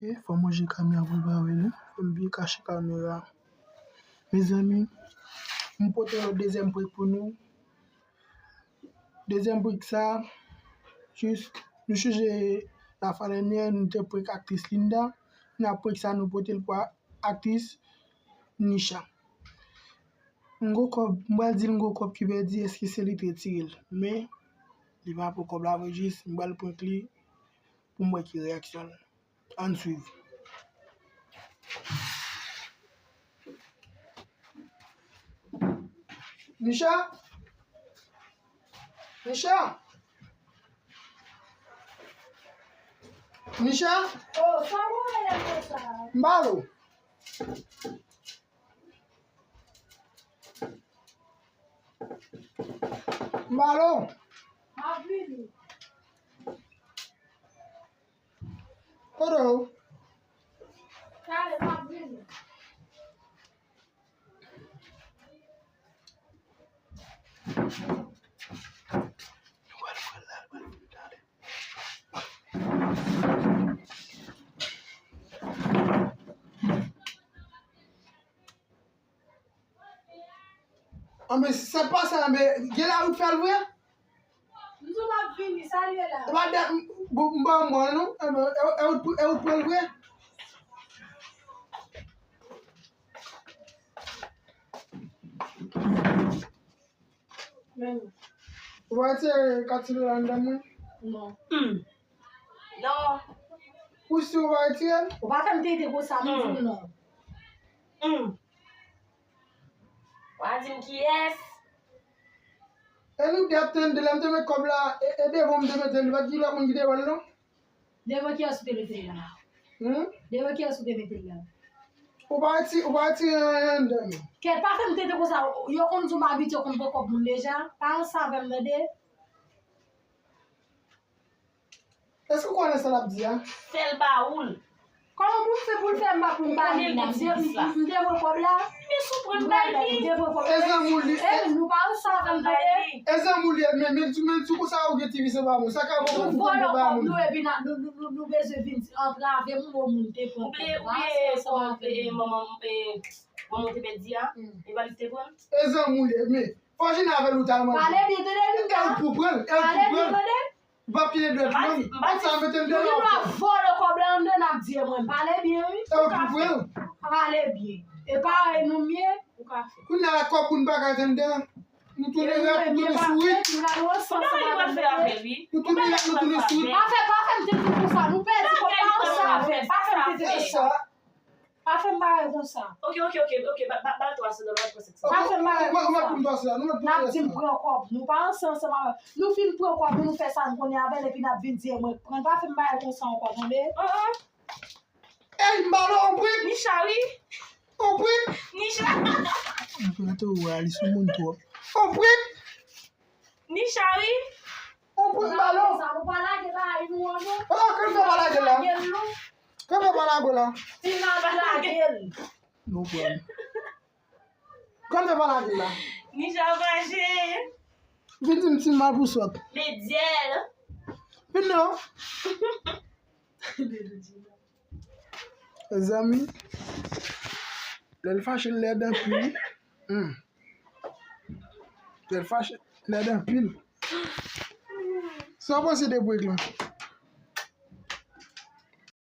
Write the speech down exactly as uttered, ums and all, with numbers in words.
E fò m ranje kamera pou l pa wè l, wi. Fò m byen kache kamera. Mezanmi, m pote yon dezyèm prank pou nou. Dezyèm prank sa, jis, nou sonje lafwa dènyè, nou te prank aktris Linda. Nan prank sa, nou pote l pou a-, aktris Nisha. M gon kòb, m pral di l m gon kòb ki pèdi, èske se li t retire l? Men, li pa pran kòb la vre, jis m pral prank li pou m wè ki reyaksyon l. Ann swiv. Nisha? Nisha? Nisha? Oh, sa w wè la konsa? M ba l ou. M ba l ou. M ap vini. Kote w? Talè, m ap vini. Anben, se pa sa, men gen la ou t fè l vre? M di w m ap vini, sa l ye la? E pa dat m, m, m ba w mwen, non? Enben, e, e, ou t, e ou t pran l vre? Men. Ou pa retire kat sou do la anndan mwen? Non. Hmm. Non. Ou si ou pa retire l? Ou pa fè m tete konsa, m di w non. Hmm. Ou pa di m kiyès? E nou de ap tande, lè m te met kòb la, e, e devan m te mete l, li pa t gen lòt moun ki te wè l, non? Devan kiyès ou te mete l la? Hmm? Devan kiyès ou te mete l la? Ou pa ti, ou pa ti anyen anndan, non. Kèt, pa fè m tete konsa. Yo konn di w m abitye konn pran kòb moun deja. Pa ranse avè m, tande. Èske ou konnen sa l ap di a? Fè l ba ou l. Kòman pou m fè pou l fè m ba pou m ba li la? M de-, m, m devan kòb la. Men si w pran l bay li. M devan kòb la. E zanmi w li. E nou pa ranse avè m, tande. E zanmi w li, men, men, men, men, men, konsa ou gen ti vi se pa bon. Sa ka bon pou vòlò kòb nou, epi n a, nou, nou, nou, nou bezwen vin antrave moun, moun te pran kòb la. Ou bliye, ou bliye, e, manman, e, manman te pèdi a? Hmm. E pa li te pran? E zanmi w li, men, fò jwenn avè l ou t al manje. Pale byen, tande, Linda. E ou pou pran l, e ou pou pran l. Pale byen, tande. M p ap kite dwèt mwen. Konsa mete m deyò. Nou gen dwa vòlò kòb la anndan n ap di e mwen. Pale byen, wi. E ou pou pran l. Pale byen. E parèy nou m ye. Ou ka fè. Kounye a la kòb moun pa ka tande. Nou tounen rèk, nou tounen sourit. Nou tounen rèk, nou tounen sourit. Pa fè, pa fè m te di konsa. Nou pèdi kòb, pa ranse avè m. Pa fè m te di konsa. Pa fè m bagay konsa. Ok, ok, ok, ok, ba, ba, ba l twa san dola, l pran senk san. Pa fè m bagay konsa. N ap di m pran kòb. Nou pa ranse ansanm avè m. Nou fin pran kòb nou, nou fè sa n konnen avè l, epi n ap vin di e mwen k pran l. Pa fè m bagay konsa ankò, tande? Ey, m ba l yon prik. Nisha, wi. Yon prik. Nisha. Mwen te wè a, li sou moun twòp. Yon prik. Nisha, wi. Yon prik, m ba l yon. Sa, nou pa lage bagay nou an, non. Ah, kanpe pa lage la. Lage l, non. Kanpe pa lage la. Ti mal lage l. Nou pran. Kanpe pa lage la. Nisha fache. Vin di m ti mal pou sòt. Medyèl. Vin non. Mezanmi, lè l fache, l lèd anpil. Hmm. Lè l fache, l lèd anpil. Sa w panse de prank lan?